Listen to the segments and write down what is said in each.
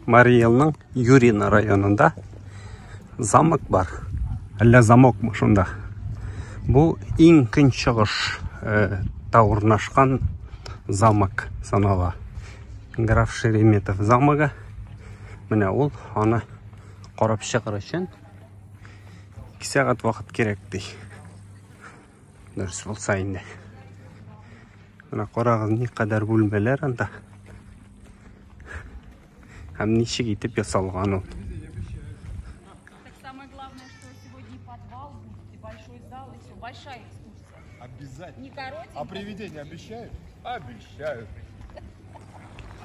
Марий Элның Юрино районында замок бар. Әллә замокмы шунда. Бу иң көнчыгыш э, та урнашкан замок санала. Граф Шереметов замогы. Менә ул аны карап чыгыр өчен 2 сәгать вакыт кирәк ди. Дөрес булса инде. Менә карагыз, никадәр бүлмәләр анда. Һәм ничек итеп ясалган ул. Так самое главное, что сегодня и подвал будет, и большой зал, и все. Большая экскурсия. Обязательно. Не коротенькая. А привидения обещают? Обещают.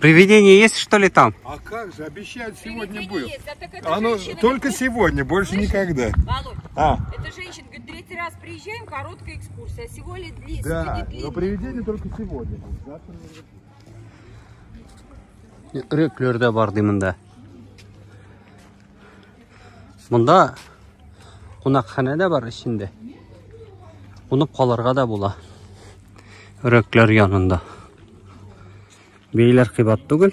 Привидение есть, что ли, там? А как же, обещают, сегодня Привидение будет. есть, а так это Оно женщина только говорит, сегодня, больше Слышишь? никогда. Володь, А. это женщина говорит, третий раз приезжаем, короткая экскурсия, а сегодня длится, Да, сегодня но длинная. привидения только сегодня. будет. Завтра не будет. Өрәкләр дә бар ди монда. Монда кунакханә дә бар эчендә. Кунып калырга да була. Өрәкләр янында. Бәяләр кыйбат түгел.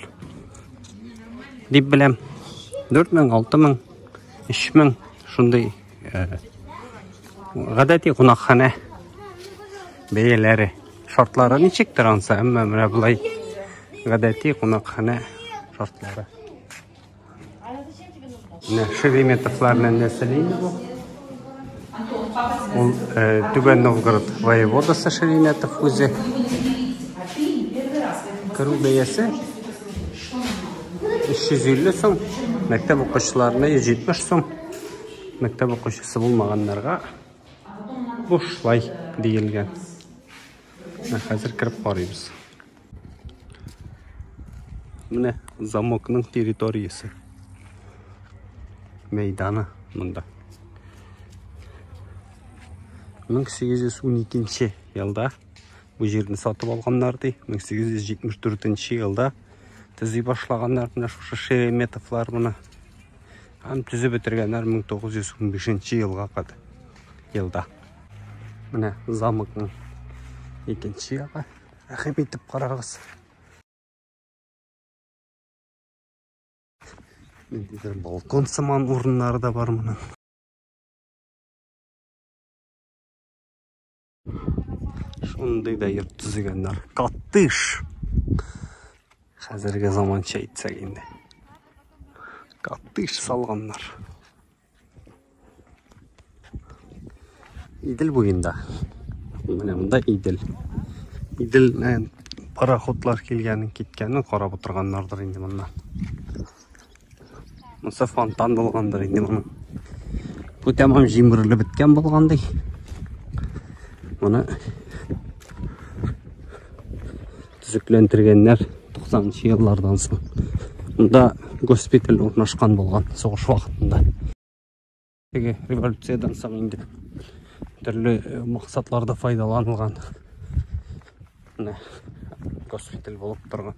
Дип беләм. 4000, 6000, 3000 шундый э, гадәти кунакханә бәяләре. Шартлары ничектер ансы, әмма менә болай гадәти кунакханә шартлары. Менә Шереметовларның нәселе инде бу. Ул э, Түбән Новгород воеводасы Шереметов үзе. Керү бәясе 350 сум, мәктәп укучыларына 170 сум. Мәктәп укучысы булмаганнарга бушлай диелгән. Менә хәзер кереп карыйбыз. Менә замокның территориясе. Мәйданы монда. 1812 елда бу җирне сатып алганнар ди. 1874 елда төзи башлаганнар менә шушы Шереметовлар моны. Һәм төзеп бетергәннәр 1915 елга кадәр. Елда. Менә замокның икенче ягы. Рәхим итеп карагыз. Ниндидер балкон сыман урыннары да бар моның. Шундый да йорт төзегәннәр. Коттедж. Хәзерге заманча әйтсәк инде. Коттедж салганнар. Идел буенда. Менә монда Идел. Идел пароходлар килгәнен, киткәнен карап утырганнардыр инде моннан. Монсы фонтан булгандыр инде моның. Бу тәмам җимерелеп беткән булган ди. Моны төзекләндергәннәр 90 еллардан соң. Монда госпиталь урнашкан булган сугыш вакытында. Теге революциядән соң инде төрле э, максатларда файдаланылган. Менә госпиталь булып торган.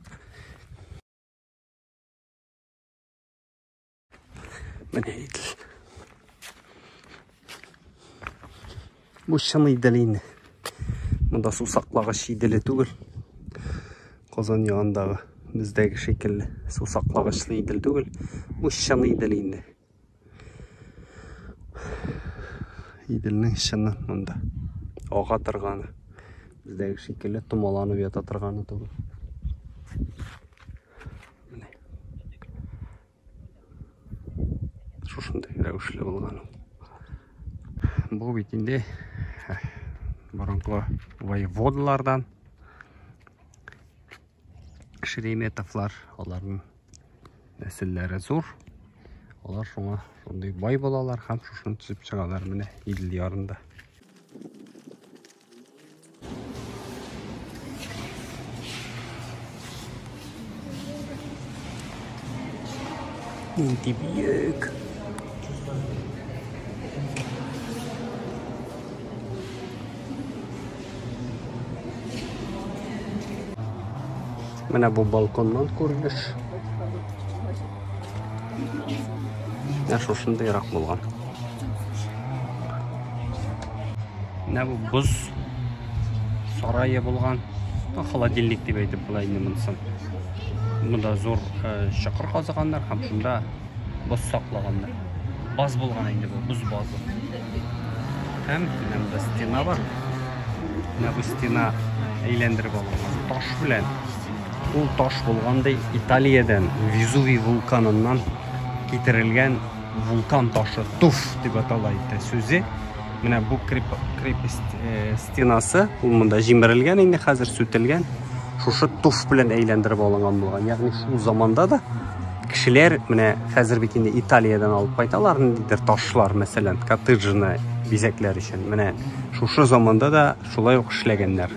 Менә Идел. Бу чын Идел инде. Монда су саклагыч Иделе түгел. Казан ягындагы бездәге шикелле су саклагычлы Идел түгел. Бу чын Идел инде. Иделнең чыны монда. Ага торганы. Бездәге шикелле томаланып ята торганы түгел. Менә. Шушындый рәвешле булган ул. Бу бит инде э, борынгы воеводалардан Шереметовлар, аларның нәселләре зур. Алар шуңа шундый бай булалар һәм шушыны төзеп чыгалар менә Идел ярында. Нинди бөек! Менә бу балконнан күренеш. Менә шушындыйрак булган. Менә бу боз сарае булган. Ну, холодильник дип әйтеп була инде монысын. Монда зур чокыр казыганнар һәм шунда боз саклаганнар. Баз булган инде бу, боз базы. Һәм менә монда стена бар. Менә бу стена әйләндереп алынган таш белән. Ул таш булгандай Италиядән, Везувий вулканыннан китерелгән вулкан ташы, туф дип атала итә сүзе. Менә бу крепость стенасы, ул монда җимерелгән инде, хәзер сүтелгән. Шушы туф белән әйләндереп алынган булган. Ягъни шул заманда да кешеләр менә хәзер бит инде Италиядән алып кайталар ниндидер ташлар, мәсәлән, коттеджны бизәкләр өчен. Менә шушы заманда да шулай ук эшләгәннәр.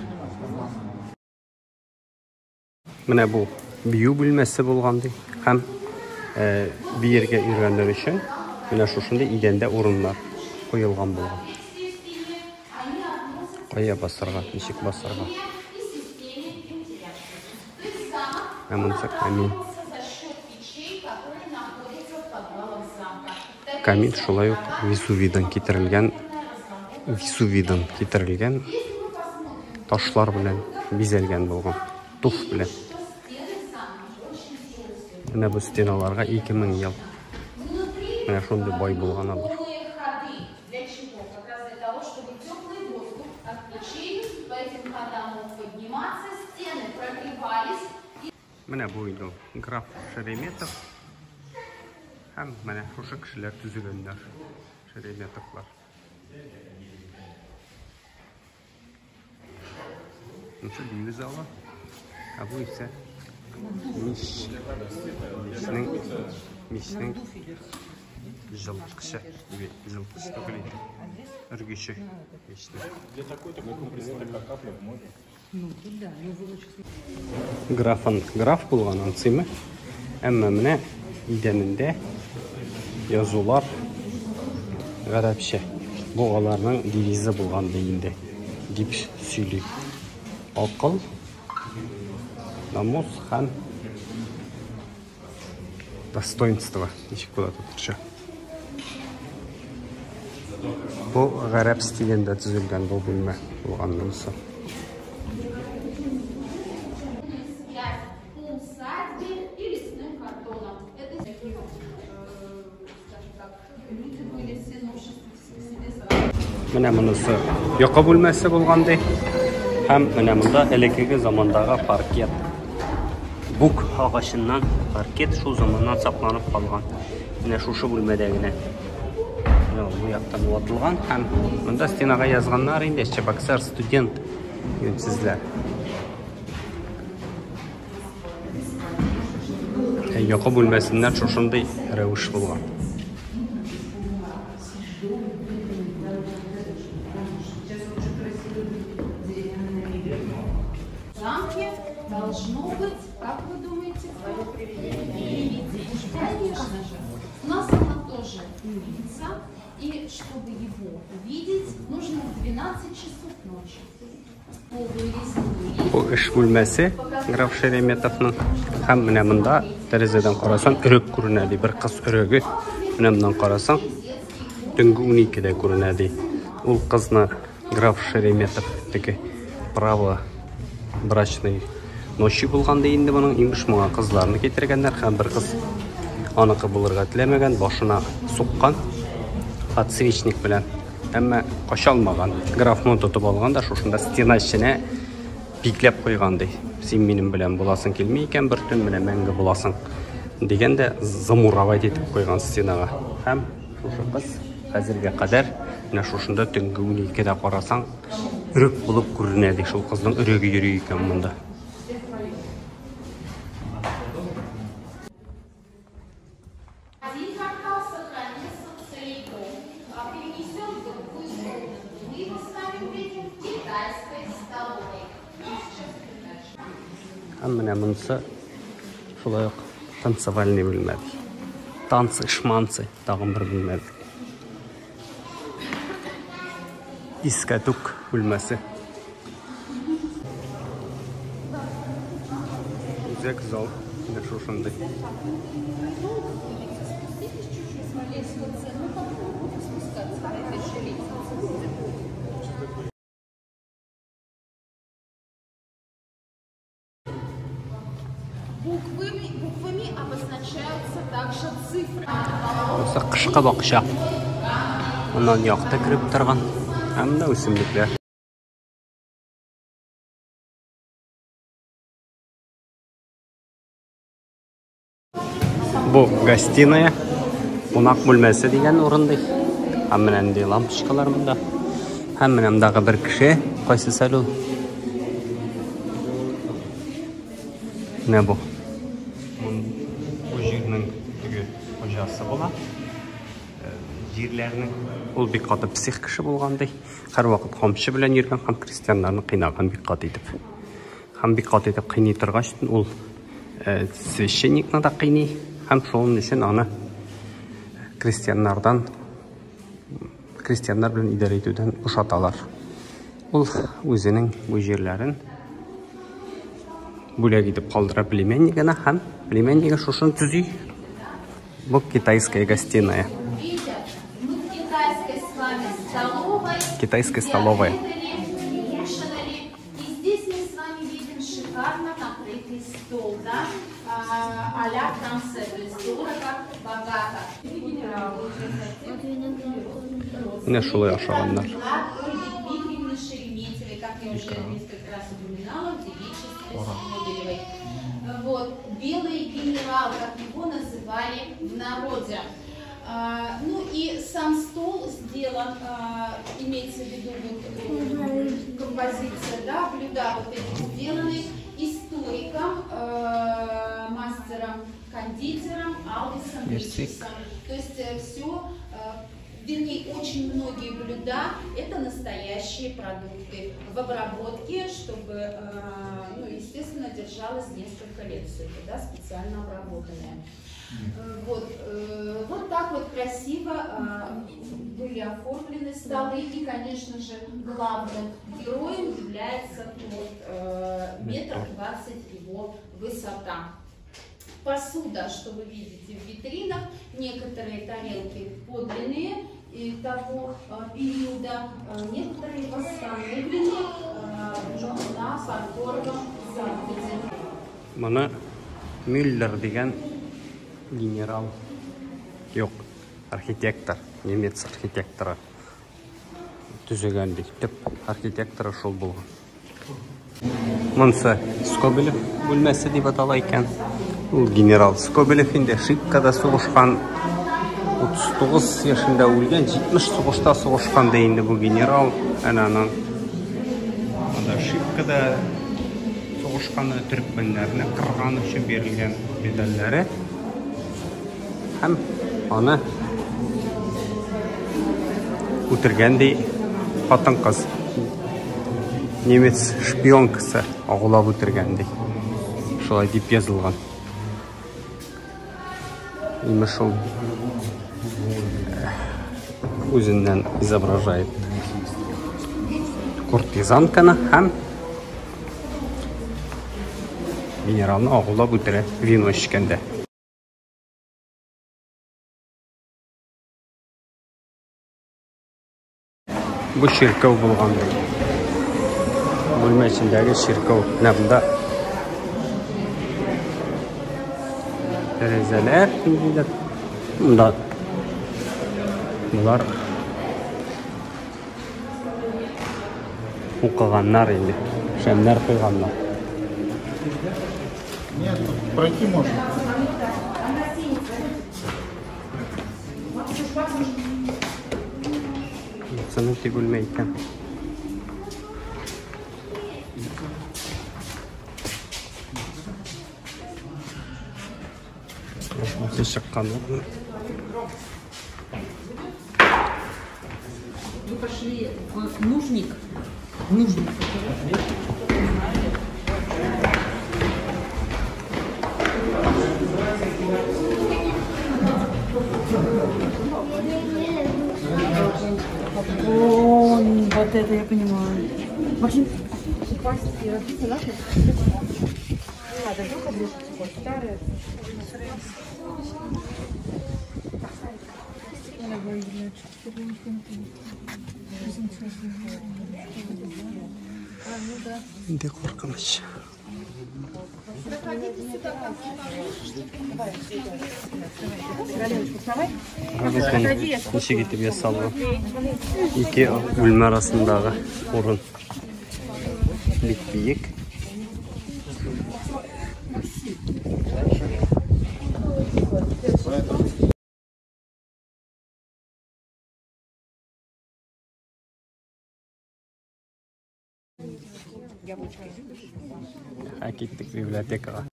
Менә бу бию бүлмәсе булган ди. Һәм биергә өйрәнер өчен менә шушындый идәндә урыннар куелган булган. Кая басарга, ничек басарга? Ә монысы камин. Камин шулай ук Везувийдан китерелгән, Везувийдан китерелгән ташлар белән бизәлгән булган, туф белән. Менә бу стеналарга 2000 ел. Менә шундый бай булган алар. Менә бу инде ул граф Шереметов. Һәм менә шушы кешеләр төзегәннәр, Шереметовлар. Монысы бию залы. Ә бу исә мич. Мичнең җылыткычы. Җылыткычы түгел инде. Өргече мичнең. Графын граф булган анцимы. Әмма менә идәнендә язулар гарәпчә. Бу аларның девизы булган ди инде, дип сөйли. Акыл, намус һәм достоинство. Ничек була татарча? Бу гарәп стилендә төзелгән бу бүлмә булган монысы. Менә монысы йокы бүлмәсе булган ди. Һәм менә монда элеккеге замандагы паркет. Бук агачыннан паркет шул заманнан сакланып калган. Менә шушы бүлмәдә генә. Менә бу яктан ватылган һәм монда стенага язганнар инде Чебоксар студент юньсезләр. Йокы бүлмәсеннән шушындый рәвеш булган. Замке должно быть, как вы думаете, привидение? Конечно же. У нас оно тоже имеется. И чтобы его увидеть, нужно в 12 часов ночи. Бу эш бүлмәсе граф Шереметовның. Һәм менә монда тәрәзәдән карасаң, өрек күренә ди, бер кыз өреге. Менә моннан карасаң, төнге 12-дә күренә ди. Ул кызны граф Шереметов теге право брачной ночи булган ди инде моның. Имеш, моңа кызларны китергәннәр һәм бер кыз аныкы булырга теләмәгән, башына суккан подсвечник белән. Әмма кача алмаган. Граф моны тотып алган да шушында стена эченә бикләп куйган ди. Син минем белән буласың килми икән, бер төн менә мәңге буласың дигән дә замуровать итеп куйган стенага. Һәм шушы кыз хәзергә кадәр менә шушында төнге 12-дә карасаң, өрек булып күренә ди. Шул кызның өреге йөри икән монда. Один квартал сохранился целиком, а перенесен в другую комнату. Мы его с вами увидим в китайской столовой. Но сейчас идем дальше. Һәм менә монысы шулай ук танцевальный бүлмә. Танцы, шманцы тагын бер бүлмә. Искәтүк бүлмәсе. Үзәк зал менә шушындый. Буквы Монысы кышкы бакча. Моннан якты кереп торган. Һәм дә үсемлекләр. Бу гостиная, кунак бүлмәсе дигән урын ди. Һәм менә нинди лампочкалар монда. Һәм менә мондагы бер кеше, кайсысы әле ул? Менә бу. Бу җирнең теге хуҗасы була. Җирләрнең ул бик каты псих кеше булган ди. Һәрвакыт камчы белән йөргән һәм крестьяннарны кыйнаган бик каты итеп. Һәм бик каты итеп кыйный торгач, ул священникны да кыйный һәм шуның өчен аны крестьяннардан крестьяннар белән идарә итүдән бушаталар. Ул үзенең бу җирләрен бүләк итеп калдыра племяннигына һәм племяннигы шушын төзи. Бу китайская гостиная. Китайская столовая. И здесь мы с вами видим шикарно накрытый стол, да, а-ля франце, то есть дорого, богато. Менә шулай ашаганнар. Ольги Дмитриевны Шереметьевой, как я уже несколько раз упоминала, в девичестве Скобелевой. Вот, белый генерал, как его называли в народе. Ну и сам стол сделан, имеется в виду вот, композиция, да, блюда вот эти сделаны историком, мастером, кондитером Алвисом Ричесом. То есть все, вернее, очень многие блюда это настоящие продукты в обработке, чтобы, ну, естественно, держалось несколько лет все это, да, специально обработанное. Вот, вот так вот красиво были оформлены столы. И, конечно же, главным героем является торт, 1,20 м его высота. Посуда, что вы видите в витринах, некоторые тарелки подлинные того периода, некоторые восстановлены на фарфоровом заводе. Моны Мюллер дигән генерал, юк, архитектор, немец архитекторы төзегән ди. Төп архитекторы шул булган. Монысы Скобелев бүлмәсе дип атала икән. Ул генерал Скобелев инде Шипкада сугышкан, 39 яшендә үлгән, 70 сугышта сугышкан ди инде бу генерал. Әнә аның анда Шипкада сугышканы, төркмәннәрне кырган өчен бирелгән медальләре. Һәм аны үтергән ди хатын-кыз. Немец шпионкасы агулап үтергән ди. Шулай дип язылган. Имеш ул үзеннән изображает куртизанканы һәм генералны агулап үтерә вино эчкәндә. Бу чиркәү булган. Бүлмә эчендәге чиркәү. Менә монда тәрәзәләр, ниндидер. Монда болар укыганнар инде, шәмнәр куйганнар. Нет, пройти можно. Сыныф бүлмә икән. Үзе чыккан урын. Вы пошли в нужник. Нужник. Вон, вот это я понимаю. Максим, упасть и разбиться нахер. Не надо, вдруг обрушится хоть старая. Инде куркыныч. Карагыз моны, ничек итеп ясалган. Ике бүлмә арасындагы урын бик биек. Ә киттек библиотекага.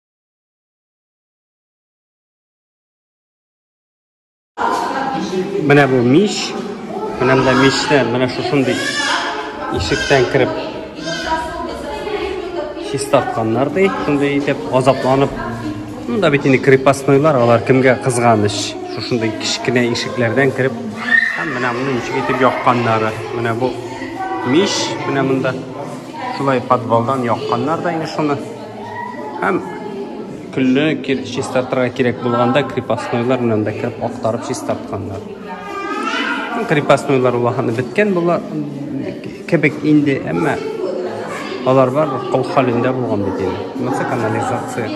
Менә бу мич. Менә монда мичтә менә шушындый ишектән кереп чистартканнар ди, шундый итеп азапланып. Монда бит инде крепостнойлар, алар кемгә кызганыч. Шушындый кечкенә ишекләрдән кереп, һәм менә моны ничек итеп якканнары. Менә бу мич, менә монда шулай подвалдан якканнар да инде шуны. Һәм көлне чистартырга кирәк булганда крепостнойлар менә монда кереп актарып чистартканнар. Крепостнойлар ул аны беткән була кебек инде, әмма алар бар кол хәлендә булган бит инде. Монысы канализация.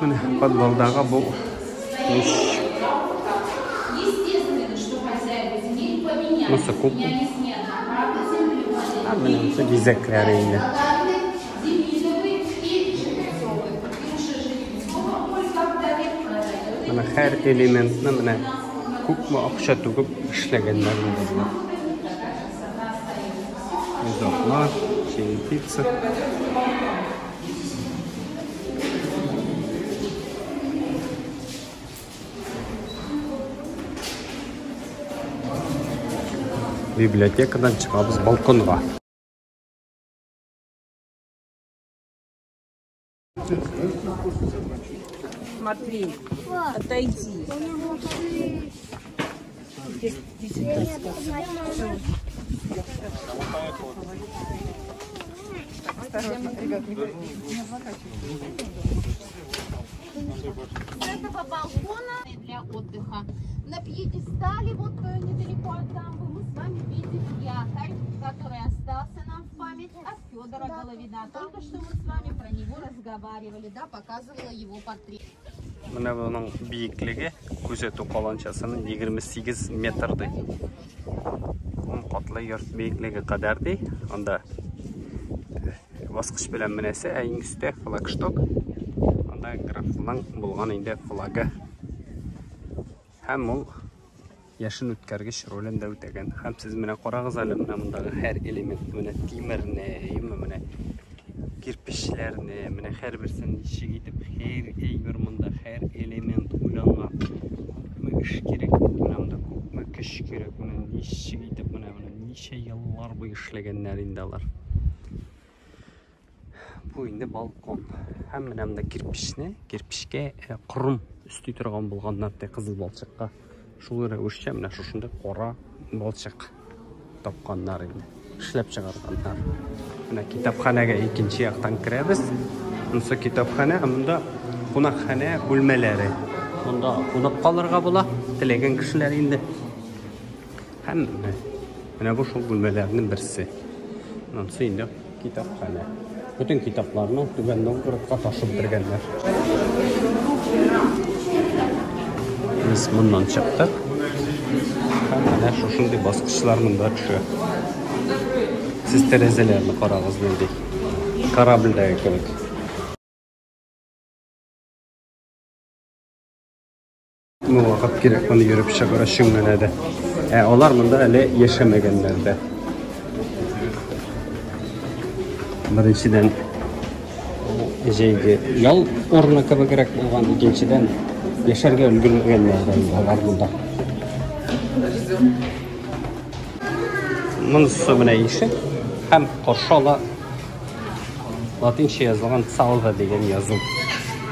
Менә подвалдагы бу мич. Монысы кухня. Ә менә монысы бизәкләре инде. Менә һәр элементны менә күпме акча түгеп эшләгәннәр инде болар. Йозаклар, черепица. Библиотекадан чыгабыз балконга. Смотри, отойди. Осторожно, ребят, не С этого балкона для отдыха. На пьедестале, вот недалеко от дамбы, мы с вами видим якорь, который остался нам в память от Федора Головина. Только что мы с вами про него разговаривали, да, показывала его портрет. Менә моның биеклеге күзәтү каланчасының 28 метр ди. Ун катлы йорт биеклеге кадәр ди. Анда баскыч белән менәсе, ә иң өстә флагшток. Анда графның булган инде флагы. Һәм ул яшен үткәргеч ролен дә үтәгән. Һәм сез менә карагыз әле, менә мондагы һәр элемент, менә тимерне, әйеме, менә кирпечләрне, менә һәрберсен ничек итеп һәр әйбер монда, һәр элемент уйланган. Күпме эш кирәк бит менә монда, күпме көч кирәк, менә ничек итеп менә моны ничә еллар буе эшләгәннәр инде алар. Бу инде балкон. Һәм менә монда кирпечне, кирпечкә корым өсти торган булганнар, ди, кызыл балчыкка. Шул рәвешчә менә шушында кара балчык тапканнар инде, эшләп чыгарганнар. Менә китапханәгә икенче яктан керәбез. Монысы китапханә, ә монда кунакханә бүлмәләре. Монда кунак калырга була, теләгән кешеләр инде. Һәм менә бу шул бүлмәләрнең берсе. Монысы инде китапханә. Бөтен китапларны Түбән Новгородка ташып бетергәннәр. Без моннан чыктык. Һәм менә шушындый баскычлар монда төшә. Сез тәрәзәләрне карагыз нинди. Корабльдәге кебек. Күпме вакыт кирәк моны йөреп чыгыр өчен генә дә. Ә алар монда әле яшәмәгәннәр дә. Беренчедән, җәйге ял урыны кебегрәк булган, икенчедән, яшәргә өлгермәгәннәр дә инде алар монда. Монысы менә ишек һәм каршы ала латинча язылган салва дигән язу.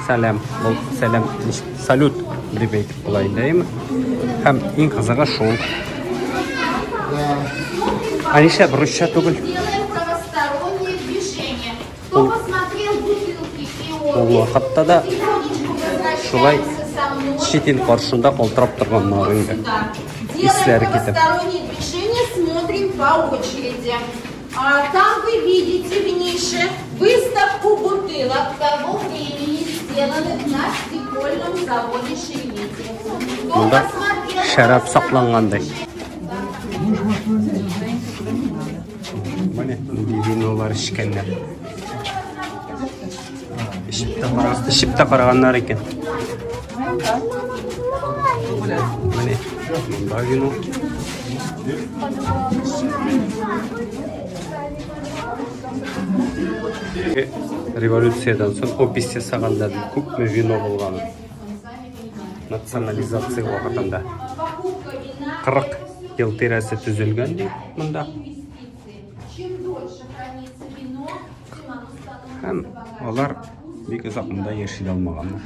Сәлам, бу сәлам, ничек, салют дип әйтеп була инде, әйеме? Һәм иң кызыгы шул. Ә нишләп русча түгел? Ул вакытта да шулай чит ил каршында калтырап торганнар инде. Исләре китеп. Смотрим по очереди. А там вы видите в нише выставку бутылок того времени, сделанных на стекольном заводе Шереметьево. Кто Монда посмотрел, шәраб сакланган ди. Менә нинди винолар эчкәннәр. Эчеп тә кара, эчеп тә караганнар икән. Менә монда вино. Революциядән соң опись ясаганнар күпме вино булган. Национализация вакытында. 40 ел тирәсе төзелгән ди монда. Чем дольше хранится вино, тем оно становится Һәм алар бик озак монда яши дә алмаганнар.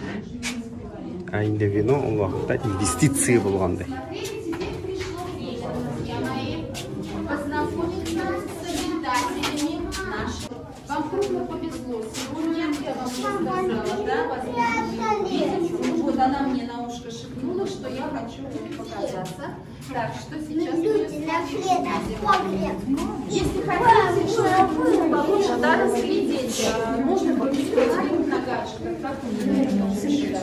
Ә инде вино ул вакытта инвестиция булган ди. Смотрите, теперь пришло время, друзья мои, познакомиться с обитателями нашего. Вам крупно повезло. Сегодня я вам уже сказала, да, возможно, вы видите. Вот она мне на ушко шепнула, что я хочу показаться. Так, что сейчас мы Люди нашли этот погреб. Если хотите, чтобы получше, да, разглядеть, можно будет взглянуть на гаджетах, как он выглядит.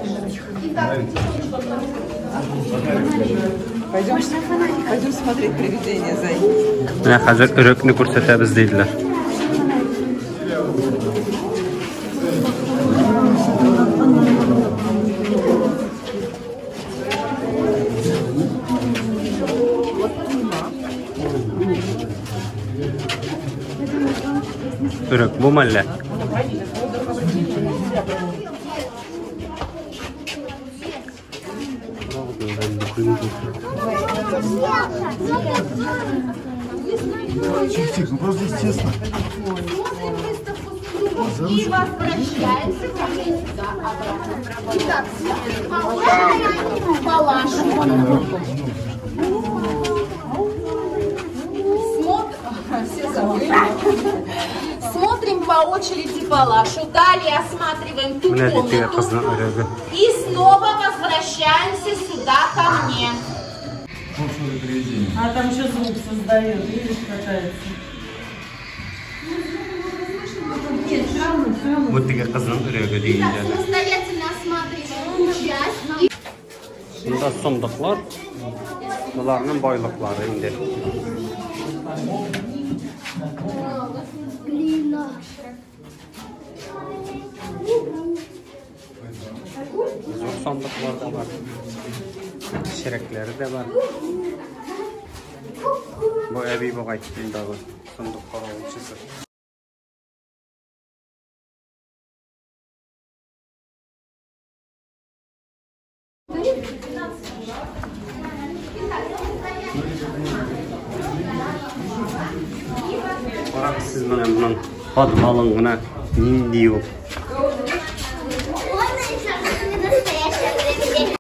Итак, Пойдем, пойдем смотреть привидение, Зай. Менә хәзер өрәкне күрсәтәбез диделәр. Өрәк бу мәллә? Тихо, ну просто здесь тесно. Смотрим выставку сундуков и возвращаемся ко мне сюда обратно. Итак, смотрим палашу. Все забыли. Смотрим по очереди палашу. Далее осматриваем ту Менә ди теге комнату. кызның өрәге. И снова возвращаемся сюда ко мне. А там еще звук создает, видишь, катается. Нет, все равно, все равно. Бу теге кызның өрәге Итак, диелә. самостоятельно осматриваем ту часть. И Монда сандыклар, боларның байлыклары инде. Глина. Зур сандыклар да бар. Кечерәкләре дә бар. Бу әби бугай мондагы сандык каравылчысы. Карагыз сез менә моның подвалын гына нинди ул. Можно еще не настоящее привидение?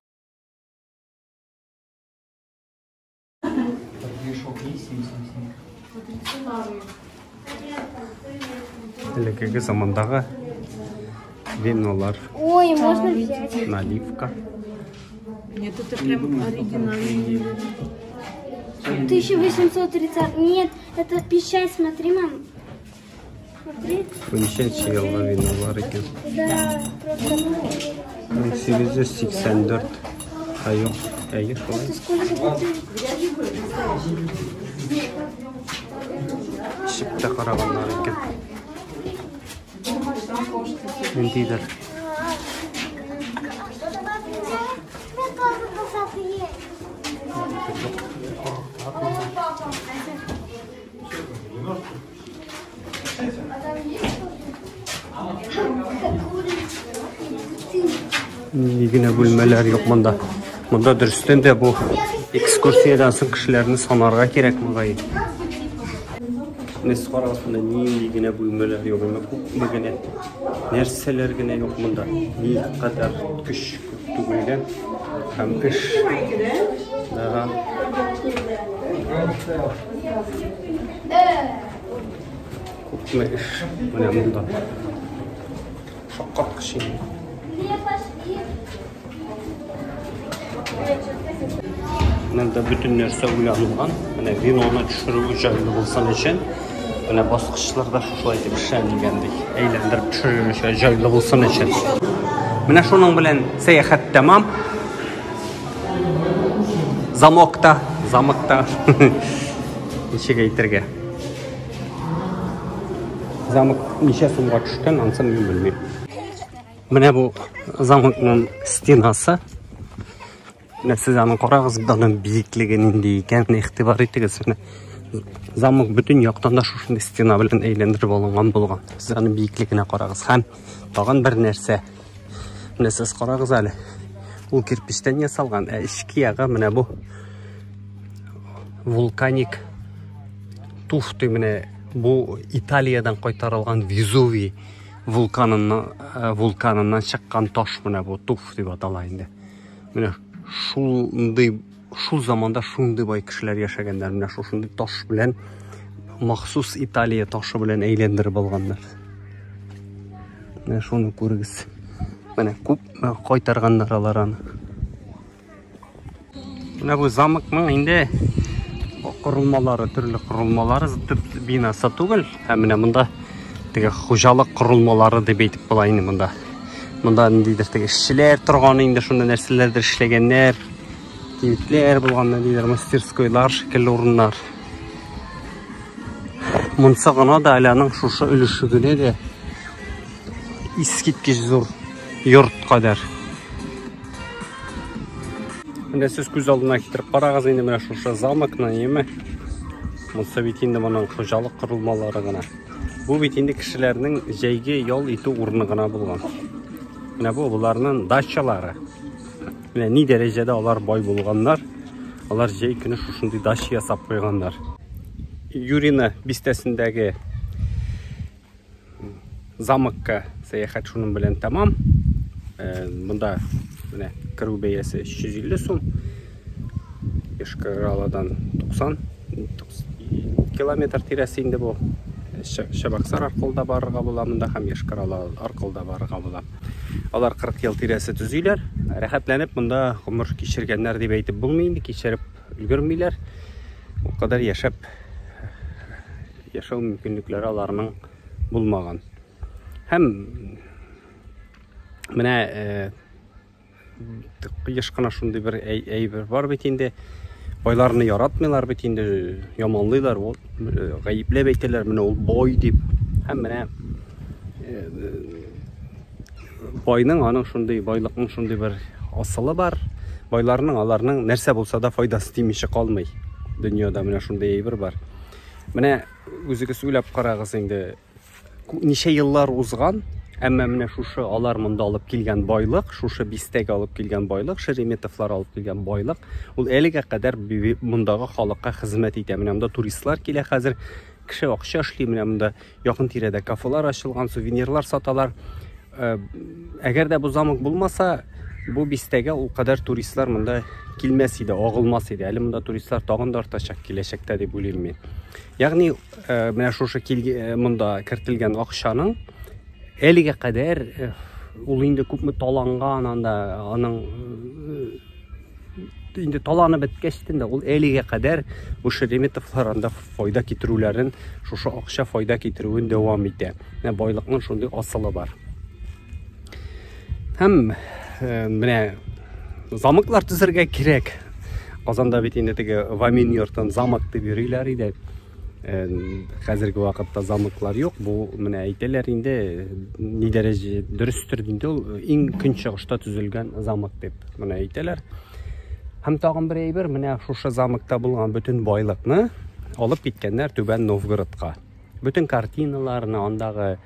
Элеккеге замандагы винолар, Ой, можно взять? наливка. Нет, это прям оригинальный. 1830. Нет, это печать, смотри, мам. Смотри. Ничәнче елгы винолар икән? Да, просто. 1884. Ә юк, әйе шулай. Это сколько бутылок? Эчеп тә караганнар икән. Ниндидер У меня тоже глаза есть. Нинди генә бүлмәләр юк монда. Монда дөрестән дә бу экскурсиядән соң кешеләрне санарга кирәк мөгаен. Менә сез карагыз, монда нинди генә бүлмәләр юк, менә күпме генә нәрсәләр генә юк монда. Ни кадәр көч түгелгән һәм эш. Да. Күпме эш менә монда. Шаккаткыч инде. Мне пошли. Монда бөтен нәрсә уйланылган. Менә виноны төшерү җайлы булсын өчен Менә баскычлар да шушылай итеп эшләнелгән ди. Әйләндереп төшерер өчен, җайлы булсын өчен. Менә шуның белән сәяхәт тәмам. Замокта, замокта. Ничек әйтергә? Замок ничә сумга төшкән, ансын мин белмим. Менә бу замокның стенасы. Менә сез аны карагыз, аның биеклеге нинди икән, игътибар итегез. Менә замок бөтен яктан да шушындый стена белән әйләндереп алынган булган. Сез аның биеклегенә карагыз. Һәм тагын бер нәрсә. Менә сез карагыз әле. Ул кирпичтән ясалган, ә эчке ягы менә бу вулканик туф ди, менә бу Италиядән кайтарылган Везувий вулканыннан, э, вулканыннан чыккан таш менә бу туф дип атала инде. Менә шундый шул заманда шундый бай кешеләр яшәгәннәр. Менә шушындый таш белән махсус Италия ташы белән әйләндереп алганнар. Менә шуны күрегез. Менә күп кайтарганнар алар аны. Менә бу замокның инде корылмалары, төрле корылмалары, төп бинасы түгел. Ә менә монда теге хуҗалык корылмалары дип әйтеп була инде монда. Монда ниндидер теге эшчеләр торган инде, шунда нәрсәләрдер эшләгәннәр. Кибетләр булган, ниндидер мастерскойлар шикелле урыннар. Монсы гына да әле аның шушы өлеше генә дә искиткеч зур йорт кадәр. Менә сез күз алдына китереп карагыз инде менә шушы замокны, яме? Монсы бит инде моның хуҗалык корылмалары гына. Бу бит инде кешеләрнең җәйге ял итү урыны гына булган. Менә бу боларның дачалары. Менә ни дәрәҗәдә алар бай булганнар. Алар җәй көне шушындый дача ясап куйганнар. Юрина бистәсендәге Замокка сәяхәт шуның белән тәмам. Э, монда менә керү бәясе 350 сум. Йошкар-Оладан 90 километр тирәсе инде бу. Чабаксар аркылы да барырга була монда һәм Йошкар-Ола аркылы да барырга була. Алар 40 ел тирәсе төзиләр. Рәхәтләнеп монда гомер кичергәннәр дип әйтеп булмый инде, кичереп өлгермиләр. Ул кадәр яшәп яшәү мөмкинлекләре аларның булмаган. Һәм менә э, еш кына шундый бер әйбер бар бит инде. Байларны яратмыйлар бит инде, яманлыйлар, вот э, гаепләп әйтәләр, менә ул бай дип. Һәм менә э, байның аның шундый байлыкның шундый бер асылы бар. Байларның аларның нәрсә булса да файдасы тимичә калмый. Дөньяда менә шундый әйбер бар. Менә үзегез уйлап карагыз инде, ничә еллар узган, әмма менә шушы алар монда алып килгән байлык, шушы бистәгә алып килгән байлык, Шереметовлар алып килгән байлык, ул әлегә кадәр мондагы халыкка хезмәт итә. Менә монда туристлар килә хәзер, кеше акча эшли, менә монда якын тирәдә кафелар ачылган, сувенирлар саталар. Э, әгәр дә бу замок булмаса, бу бистәгә ул кадәр туристлар монда килмәс иде, агылмас иде. Әле монда туристлар тагын да артачак киләчәктә дип уйлыйм мин. Ягъни, э, менә шушы э, монда кертелгән акчаның әлегә кадәр ул инде күпме таланган анда, аның инде таланып беткәч тә ул әлегә кадәр бу Шереметовлар анда файда китерүләрен, шушы акча файда китерүен дәвам итә. Менә байлыкның шундый асылы бар. Һәм э, менә замоклар төзергә кирәк. Казанда бит инде теге Вамин йортын замок дип йөриләр иде. Э, хәзерге вакытта замоклар юк. Бу менә әйтәләр инде, ни дәрәҗә дөрестер инде ул, иң көнчыгышта төзелгән замок дип менә әйтәләр. Һәм тагын бер әйбер, менә шушы замокта булган бөтен байлыкны алып киткәннәр Түбән Новгородка. Бөтен картиналарны, андагы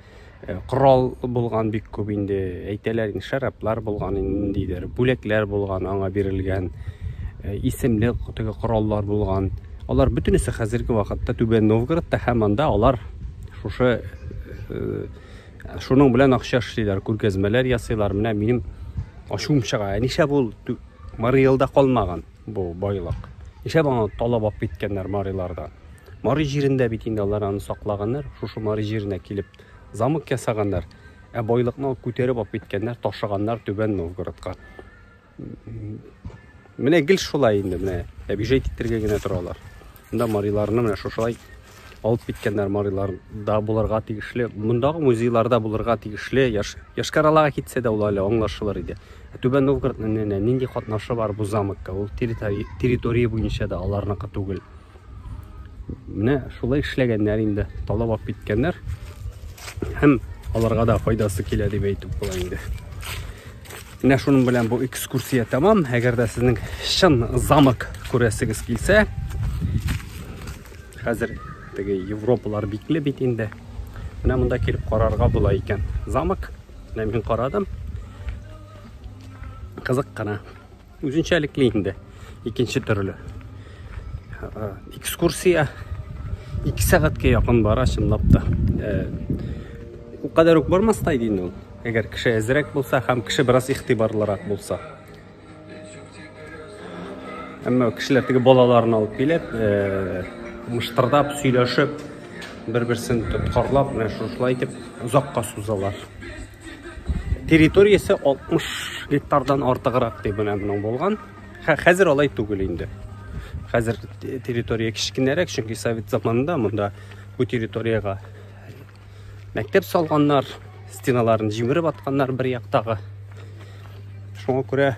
Э, корал булган бик күп инде әйтәләр инде шәраблар булган ниндидер бүләкләр булган аңа бирелгән э, исемле теге кораллар булган алар бөтенесе хәзерге вакытта Түбән Новгородта һәм анда алар шушы э, шуның белән акча эшлиләр күргәзмәләр ясыйлар менә минем ачуым чыга ә нишләп ул Марий Элда калмаган бу байлык нишләп аны талап алып киткәннәр марилардан Мари җирендә бит инде алар аны саклаганнар, шушы Мари җиренә килеп замок ясаганнар, ә байлыкны алып күтәреп алып киткәннәр, ташыганнар Түбән Новгородка. Менә гел шулай инде, менә обижать итәргә генә торалар. Монда мариларны менә шушылай Алып киткәннәр мариларда булырга тиешле, мондагы музейларда булырга тиешле. Йошкар-Олага китсә дә ул әле аңлашылыр иде. Ә Түбән Новгородның нинди, нинди катнашы бар бу замокка? Ул территория буенча да аларныкы түгел. Менә шулай эшләгәннәр инде, талап алып киткәннәр. Һәм аларга да файдасы килә дип әйтеп була инде. Менә шуның белән бу экскурсия тәмам. Әгәр дә сезнең чын замок күрәсегез килсә, хәзер теге Европалар бикле бит инде. Менә монда килеп карарга була икән. Замок. Менә мин карадым. Кызык кына. Үзенчәлекле инде. Икенче төрле. Экскурсия 2 сәгатькә якын бара, чынлап та. Ул кадәр үк бармас та иде инде ул. Әгәр кеше әзрәк булса һәм кеше бераз игътибарлырак булса. Әмма кешеләр теге балаларын алып килеп, мыштырдап, сөйләшеп, бер-берсен тоткарлап, менә шушылай итеп озакка сузалар. Территориясе 60 гектардан артыграк дип менә моның булган. Хәзер алай түгел инде. Хәзер территория кечкенәрәк, чөнки совет заманында монда бу территориягә мәктәп салганнар, стеналарын җимереп атканнар бер яктагы. Шуңа күрә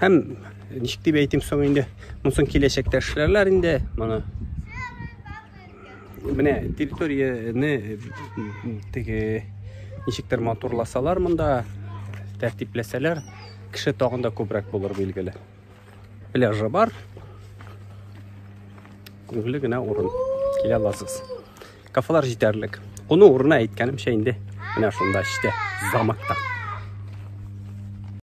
һәм ничек дип әйтим соң инде, монысын киләчәктә эшләрләр инде моны. Менә территорияне теге ничектер матурласалар монда, тәртипләсәләр, кеше тагын да күбрәк булыр билгеле. Пляжы бар. Күңелле генә урын. Килә аласыз. Кафелар җитәрлек. Куну урыны әйткәнемчә инде менә шунда эчтә, замокта.